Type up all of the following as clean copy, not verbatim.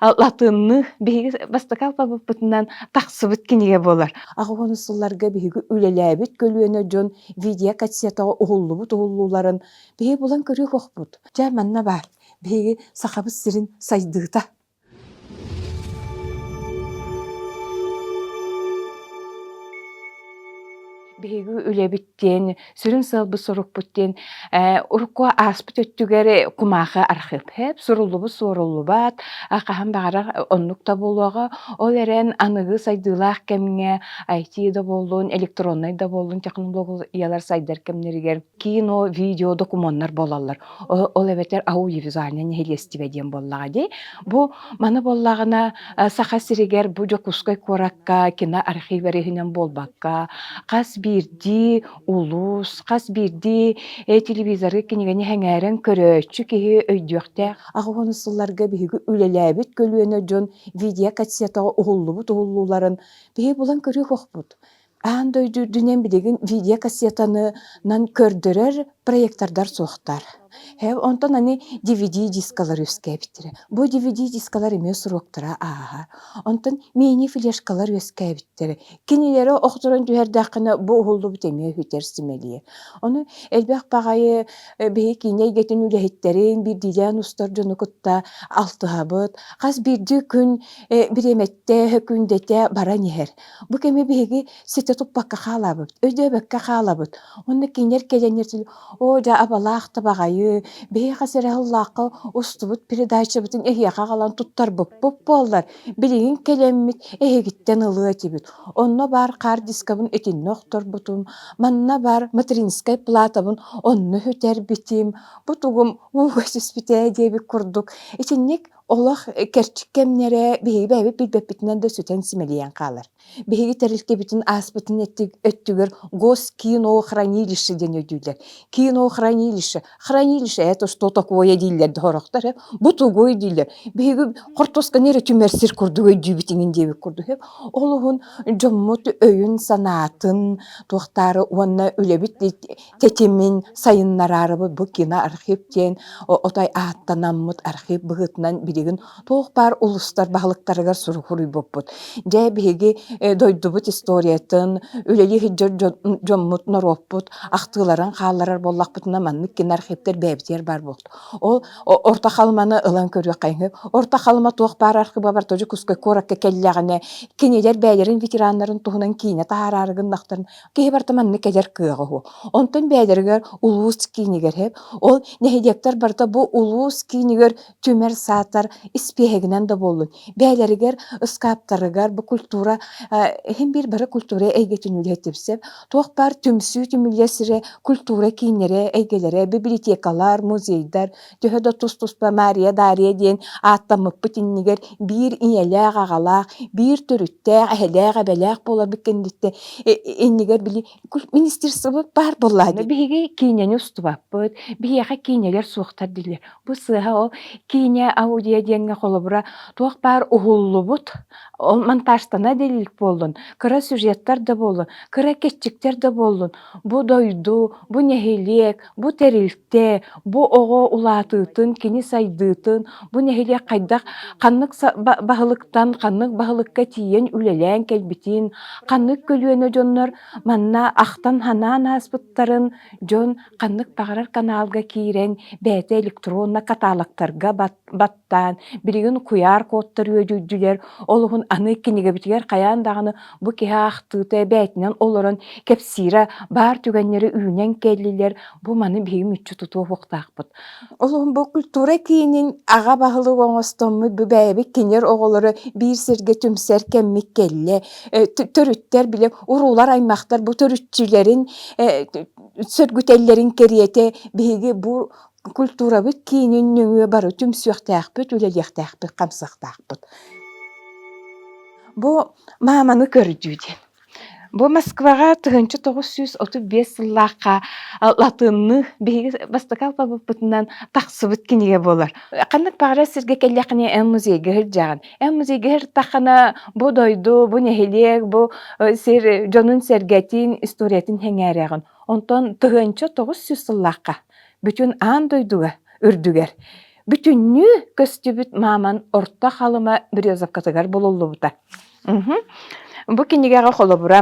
латынныы биһиги бастакы алпабыппытынан тахсыбыт кинигэ буолар. Аҕыс сылларга биһиги үлэлээбит көлүөнэ дьон видеокассетаҕа уһуллубут уһуллууларын биһиги булан көрүөх охпут. Дьэ манна баар биһиги Сахабыт сирин сайдыыта. Биһиги үлэбит диэн, сүрүн сыалбыт-сорукпут диэн урукку ааспыт өттүгэр кумаахы архыып суруллубут суоруллубат, хаһан баҕарар оннук да буолуоҕа. Ол эрэн аныгы сайдыылаах кэмҥэ IT да буоллун, электроннай да буоллун технологиялар сайдар кэмнэригэр кино, видео докумуоннар буолаллар. Ол эбэтэр аудиовизуальнай нэһилиэстибэ диэн буоллаҕа дии. Бу маны буоллаҕына Саха сиригэр бу Дьокуускай куоракка киноархив эрэ иһинэн буолбакка, хас биирдии улуус, хас биирдии телевизоры кинигэни сэҥээрэн көрөөччү киһи өйдүөхтээх. Аҕыс сылларга биһиги үлэлээбит көлүөнэ дьон видеокассетаҕа уһуллубут уһуллууларын биһиги булан көрүөх охпут. Аан дойду үрдүнэн билигин видеокассетанынан көрдөрөр проектордар суохтар. Онтон аны DVD-дискалар үөскээбиттэрэ. Бу DVD-дискалар эмиэ суруктара ааһар. Онтон мини-флешкалар үөскээбиттэрэ. Кинилэри охторон түһэрдэххинэ бу уһуллубут эмиэ үтэр симэлийэр. Ону элбэх баҕайы биһи киинэ эйгэтин үлэһиттэрин, биирдиилээн устар дьону кытта алтыһабыт. Хас биирдии күн бириэмэттэ, күндэтэ баран иһэр. Бу кэми биһиги ситэ туппакка хаалабыт, өйдөөбөккө хаалабыт. Уонна кинилэр кэлэннэр оо дьэ абалаах да баҕайы, биһиэхэ сэрэһыллаахха устубут передачабытын эһиэхэ аҕалан туттарбыппыт буоллар, билигин кэлэммит эһигиттэн ылыа этибит. Онно баар хаар дискабын итиннэ охторбутум, манна баар материнскай платабын онно сүтэрбитим, бу тугум ууга түспүтэ диэбит курдук. Итинник Олох кэрчик кэмнэрэ биһиги бэйэбит билбэппитинэн да сүтэн симэлийэн хаалар. Биһиги тэрилтэбитин ааспытын өттүгэр госкинохранилище диэн өйдүүллэр. Кинохранилище. Хранилище это что такое дииллэр да сорохтор. Бу тугуй дииллэр. Биһиги хортуосканы эрэ түмэр сир курдук өйдүүбүт иҥин диэбит курдук. Ол уһун дьоммут өйүн-санаатын туохтаары уонна үлэбит тэтимин сайыннараарыбыт бу киноархив диэн отой ааттанаммыт архив быһыытынан билигин туох баар улуустар баһылыктарыгар сурук суруйбуппут. Дьэ биһиги дойдубут историятын, үлэлии сылдьар дьоммут, норуоппут ахтыыларын хаалларар буоллахпытына маннык киноархивтар бэйэбитигэр баар буолуохтара. Ол Орто Халыманы ылан көрүөххэ Орто Халыма туох баар архыыба барыта Дьокуускай куоракка кэллэҕинэ кинилэр бэйэлэрин ветераннарын туһунан киинэ таһаараары гыннахтарын Киһи барыта маннык кэлэр кыаҕа уһу. Онтон бэйэлэригэр улуус киинигэр һэп, ол нэһилиэктэр барыта бу улуус киинигэр түмэр саатар испиэһэгинэн да буоллун, бэйэлэригэр ыскааптарыгар бу культура иһин биир бары культура эйгэтин үлэһиттибсэп, туох баар түмсүү түмүллэр сирэ культура кииннэрэ, эйгэлэрэ, библиотекалар, музейдар, төһө да тус-туспа Мария Дария диэн ааттаммыппыт иннигэр биир ийэлээх аҕалаах, биир төрүттээх, эһэлээх эбэлээх буоларбыт кэнниттэн иннигэр били министерствобыт баар буоллаа дии. Биһиги киинэни устубаппыт, биһиэхэ киинэлэр суохтар дииллэр. Бу сыыһа ол киинэ аудио диэҥҥэ холобура туох баар уһуллубут, ол монтажтана да илик буоллун, кыра сюжеттар да буоллун, кыра кэччиктэр да буоллун, бу дойду, бу нэһилиэк, бу тэрилтэ, бу оҕо улаатыытын, кини сайдыытын, бу нэһилиэк хайдах ханнык баһылыктан ханнык баһылыкка тиийэн үлэлээн кэлбитин, ханнык көлүөнэ дьоннор манна ахтан-санаан ааспыттарын дьон ханнык баҕарар каналга киирэн бэйэтэ электронно каталогтарга баттаан, билигин куйаар кодтар үөдүйдүлэр, ол уһун аны кинигэбитигэр хайаан даҕаны бу киһи аахтыыта эбээтинэн олорон кэпсиирэ баар түгэннэри үүнэн кэллилэр, бу маны биһиги мүччү тутуо суохтаахпыт. Ол уһун бу культура киинин аҕа баһылык оҥостоммут бу бэйэбит кинилэр оҕолоро биир сиргэ түмсэр кэммит кэллэ. Төрүттэр били уруулар аймахтар бу төрүччүлэрин сөргүтэллэрин кэриэтэ биһиги бу культурабыт киинин нөҥүө бары түмсүөхтээхпит, үлэлиэхтээхпит, хамсыахтаахпыт. Бу мааманы көрдүү диэн. Бу Москваҕа 1935 сыллаахха латынныы биһиги бастакы алпабыппытынан тахсыбыт кинигэ буолар. Ханнык баҕарар сиргэ кэллэххинэ эн музейга сылдьаҕын. Эн музейга сырыттаххына бу дойду, бу нэһилиэк, бу сир дьонун-сэргэтин, историятын сэҥээрэҕин. Онтон 1900 сыллаахха бүтүн аан дойдуга үрдүгэр. бүтүннүү көстүбүт мааман Орто Халыма Березовкатыгар булуллубута. Бу кинигэҕэ холобура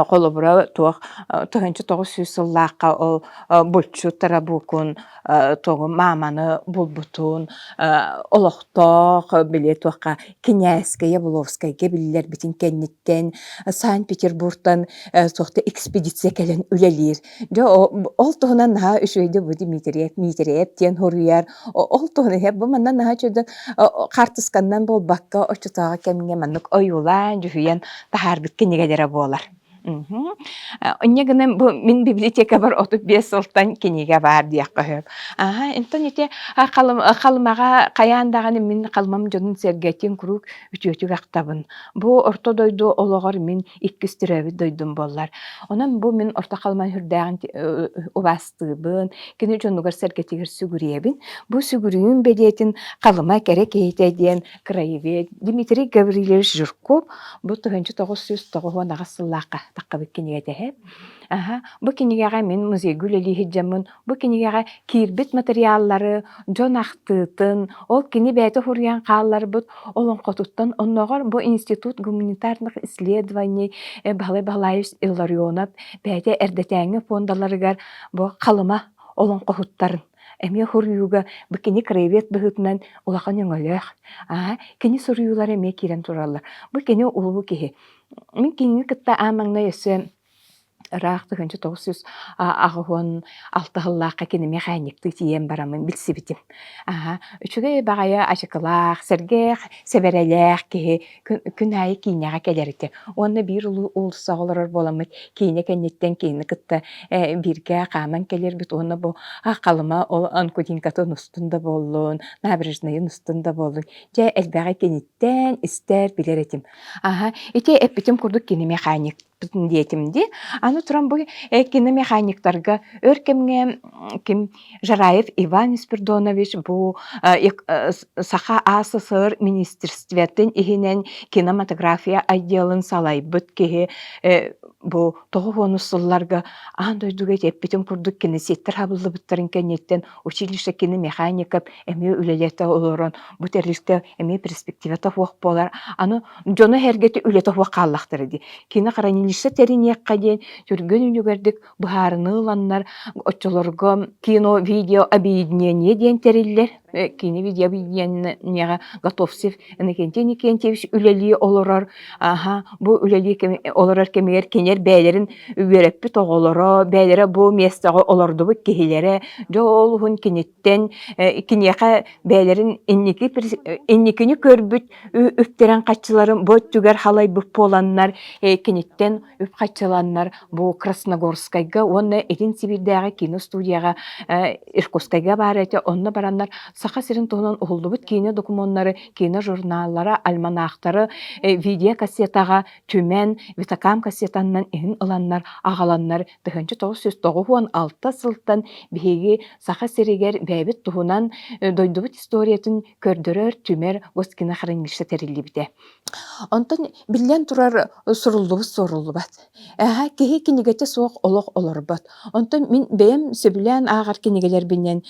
холобура туох 1900 сыллаахха ол булчут тарабукун тугу мааманы булбутун олохтоох били туохха кинээскэ Явловскайга биллэрбитин кэнниттэн Санкт-Петербургтан туохта экспедиция кэлэн үлэлиир. Дьэ ол туһунан наһаа үчүгэйдик бу Дмитриев Дмитриев диэн суруйар. Ол туһунан бу манна наһаа үчүгэйдик хаартысканнан буолбакка оччотооҕу кэмҥэ маннык ойуулаан дьүһүйэн таһаарбыт кинигэлэрэ буолар. Инньэ гынан бу мин библиотекабар 35 сылтан кинигэ баар диэххэ сөп. Аха, онтон ити Халымаҕа хайаан даҕаны мин Халымам дьонун сэргэтин куруук үтүөтүк ахтабын. Бу орто дойду олоҕор мин иккис төрөөбүт дойдум буоллар. Онон бу мин Орто Халыман сүрдээҕин убаастыыбын, кини дьонугар-сэргэтигэр сүгүрүйэбин. Бу сүгүрүйүүм бэлиэтин Халыма кэрэ киһитэ диэн краевед Дмитрий Гаврильевич Жирков бу 1998 сыллаахха таххыбыт кинигэтэ эһэ. Аха, бу кинигэҕэ мин музейга үлэлии сылдьаммын, бу кинигэҕэ киирбит материаллары, дьон ахтыытын, ол кини бэйэтэ суруйан хаалларбыт олоҥхотуттан оннооҕор бу Институт гуманитарных исследований Баһылай Баһылаевич Илларионов бэйэтэ эрдэтээҥҥи фондаларыгар бу Халыма олоҥхоһуттарын эмиэ суруйууга бу кини краевед быһыытынан улахан өҥөлөөх. Аа, кини суруйуулара эмиэ киирэн тураллар. Бу кини улуу киһи. Мин кинини кытта аан маҥнай өссө ыраах 1986 сыллаахха кини механиктыы тиийэн бараммын билсибитим. Аһа, үчүгэй баҕайы ачыкылаах, сэргэх, сэбэрэлээх киһи күн аайы киинэҕэ кэлэр этэ. Уонна биир уулуссаҕа олорор буоламмыт киинэ кэнниттэн кинини кытта бииргэ хааман кэлэрбит уонна бу Халыма ол Анкудинкатын устун да буоллун, набережнайын устун да буоллун, дьэ элбэҕи киниттэн истэр, билэр этим. Аһа, ити эппитим курдук кини механик диэтим дии. Аны туран бу киномеханиктарга өр кэмҥэ ким Жараев Иван Спирдонович бу Саха АССР министерствотын иһинэн кинематография отделын салайбыт киһи бу тоҕус сылларга аан дойдуга эппитим курдук киносеттэр хабыллыбыттарын кэнниттэн училище киномехаников эмиэ үлэлэтэ олорон бу тэрилтэ эмиэ перспективата суох буолар. Аны дьону эргэтэ үлэтэ суох хааллахтара дии. Кинохранилище тэриниэххэ диэн түргэн үлүгэрдик быһаарыныы ыланнар оччолорго кино-видео объединение диэн тэриллэр. Кино-видео объединениеҕа Готовцев Иннокентий Иннокентьевич үлэлии олорор. Аха, бу үлэлии олорор кэмигэр кинилэр бэйэлэрин үөрэппит оҕолоро, бэйэлэрэ бу миэстэҕэ олордубут киһилэрэ, дьэ ол уһун киниттэн киниэхэ бэйэлэрин инники инникини көрбүт үптэрин хаччыларын бу өттүгэр халайбыт буоланнар киниттэн үп хаччыланнар бу Красногорскайга уонна Илин Сибиирдээҕи киностудияҕа Иркутскайга баар этэ онно бараннар Саха сирин туһунан уһуллубут киинэ докумуоннары киинэ журналлара альманахтары видеокассетаҕа түмэн Витакам кассетаннан иһин ыланнар аҕаланнар 1996 сылтан биһиги Саха сиригэр бэйэбит туһунан дойдубут историятын көрдөрөр, түмэр Госкинохранилище тэриллибитэ. Онтон биллэн турар суруллубут суоруллубат. Эһэ киһи кинигэтэ суох олох олорбот. Онтон мин бэйэм сөбүлээн ааҕар кинигэлэрбинэн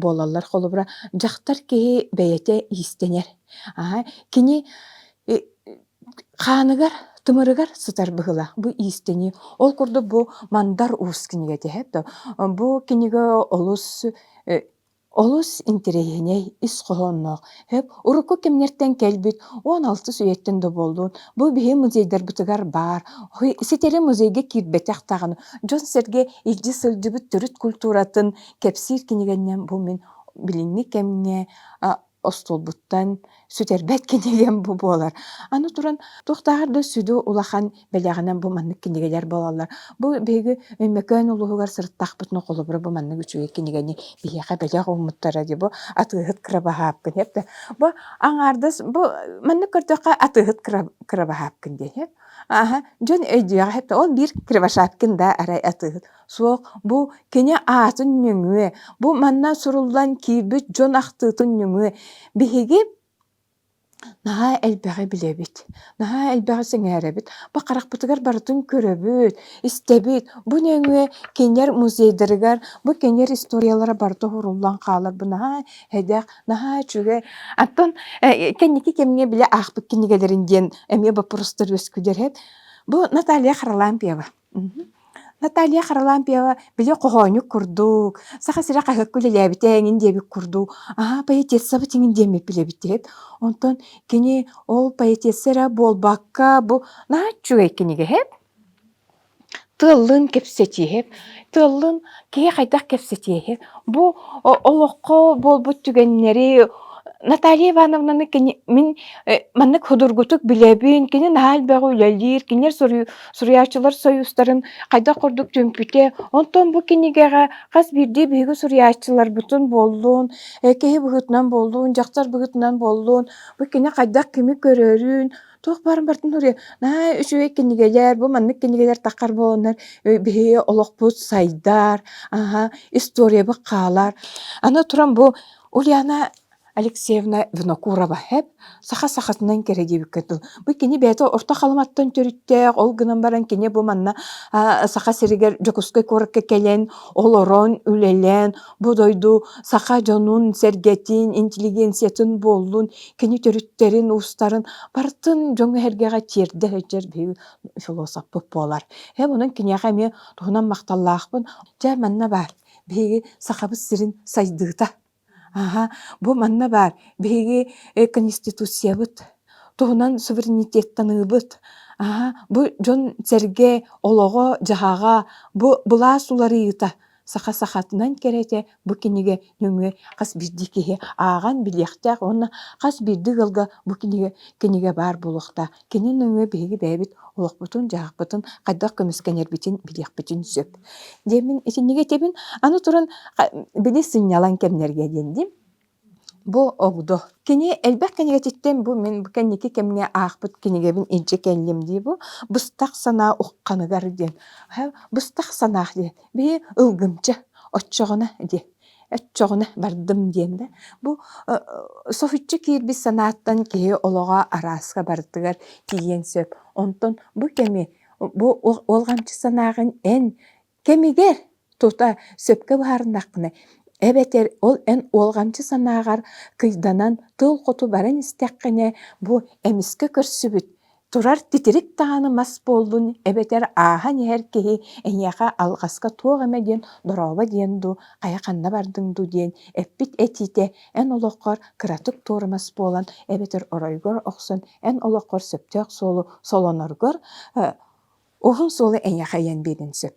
буолаллар. Холобура, дьахтар киһи бэйэтэ иистэнэр. Аһа, кини Хааныгар, тымырыгар сытар быһыылаах бу иистэнии. Ол курдук бу Мандар Уус кинигэтэ иһэ Бу кинигэ олус олус интэриэһинэй, ис хоһоонноох. Сөп урукку кэмнэртэн кэлбит 16 үйэттэн да буоллун, бу биһи музейдарбытыгар баар. Ситэри музейга киирбэтэх даҕаны дьон-сэргэ илдьэ сылдьыбыт төрүт культуратын кэпсиир кинигэннэн бу мин билиҥҥи кэмҥэ остуолбуттан сүтэрбэт кинигэм бу буолар. Аны туран туохтааҕар да сүдү улахан бэлэҕинэн бу маннык кинигэлэр буолаллар. Бу биһиги Өймөкөөн улууһугар сырыттахпытына холобура бу маннык үчүгэй кинигэни биһиэхэ бэлэх ууммуттара дии бу атыыһыт Кырабаһаапкын эп бу аҥаардас бу маннык көрдөххө атыыһыт Кырабаһаапкын диэн Аха, дьон өйдүөҕэ эптэ ол биир Кривошапкин да арай атыыһыт Суох, бу кини аатын нөҥүө, бу манна суруллан киирбит дьон ахтыытын нөҥүө биһиги. Наһаа элбэҕи билэбит, наһаа элбэҕи сэҥээрэбит. Бу харахпытыгар барытын көрөбүт, истэбит. Бу нөҥүө кинилэр музейдарыгар, бу кинилэр историялара барыта уһуруллан хаалар. Бу наһаа эдэх, наһаа үчүгэй. Оттон кэнники кэмҥэ били аахпыт кинигэлэрин диэн эмиэ боппуруостар үөскүүлэр эбит. Бу Наталья Харлампьева. Наталья Харлампьева били хоһоонньук курдук, Саха сирэ хаһыакка үлэлээбитэ эҥин диэбит курдук, аһаа поэтессабыт эҥин диэммит билэбит диэт. Онтон кини ол поэтесса эрэ буолбакка, бу наһаа үчүгэй кинигэ иһит. Тыаллыын кэпсэтииһит, тыаллыын киһи хайдах кэпсэтиэһит. Бу олоххо буолбут түгэннэри Наталья Ивановнаны кини мин маннык судургутук билэбин, кини наһаа элбэҕи үлэлиир, кинилэр суруйааччылар сойуустарын хайдах курдук түмпүтэ. Онтон бу кинигэҕэ хас биирдии биһиги суруйааччыларбытын буоллун, киһи быһыытынан буоллун, дьахтар быһыытынан буоллун, бу кини хайдах кими көрөрүн, туох баарын барытын суруйар. Наһаа үчүгэй кинигэлэр, бу маннык кинигэлэр таххар буоланнар биһиги олохпут сайдар, аһа, историябыт хаалар. Аны туран бу Ульяна Алексеевна Винокурова һэп саха сахатынан кэрэ диэбиккэ дылы. Бу кини бэйэтэ Орто Халыматтан төрүттээх, ол гынан баран кини бу манна Саха сиригэр Дьокуускай куоракка кэлэн, олорон, үлэлээн, бу дойду саха дьонун, сэргэтин, интеллигенциятын буоллун, кини төрүттэрин, уустарын барытын дьоҥҥо-сэргэҕэ тиэрдэ сылдьар биһиги философпыт буолар. Һэп онон киниэхэ эмиэ туһунан махталлаахпын. Дьэ манна баар биһиги Сахабыт сирин сайдыыта. Аһа, бу манна баар биһиги Конституциябыт туһунан суверенитеттаныыбыт. Аһа, бу дьон-сэргэ олоҕо-дьаһаҕа, бу былаас уларыйыыта саха сахатынан кэрэтэ бу кинигэ нөҥүө хас биирдии киһи ааҕан билиэхтээх уонна хас биирдии ыалга бу кинигэ кинигэ баар буолуохтаах. Кини нөҥүө биһиги бэйэбит олохпутун-дьаһахпытын хайдах көмүскэнэрбитин билиэхпитин сөп. Диэммин итинниги этэбин. Аны туран били сынньалаҥ кэмнэргэ диэн дии. Бу огдо. Кини элбэх кинигэтиттэн бу мин бу кэнники кэмҥэ аахпыт кинигэбин илдьэ кэллим дии бу быстах санаа ухханыгар диэн. Быстах санаах диэн. Биһи ылгымча оччоҕуна диэн оччоҕуна бардым диэн да бу соһуччу киирбит санааттан киһи олоҕо арааска барытыгар тиийиэн сөп онтон бу кэми бу уолҕамчы санааҕын эн кэмигэр тута сөпкө быһаарыннаххына эбэтэр ол эн уолҕамчы санааҕар кыйданан тыл хоту баран истэххинэ бу эмискэ көрсүбүт Турар титирик даҕаны мас буоллун эбэтэр ааһан иһэр киһи эйиэхэ алҕаска туох эмэ диэн дорообо диэн дуу, хайа ханна бардыҥ дуу диэн эппит этиитэ эн олоххор кыратык туорумас буолан эбэтэр оройгор охсон эн олоххор сөптөөх суолу солоноргор уһун суолу эйиэхэ ыйан биэриэн сөп.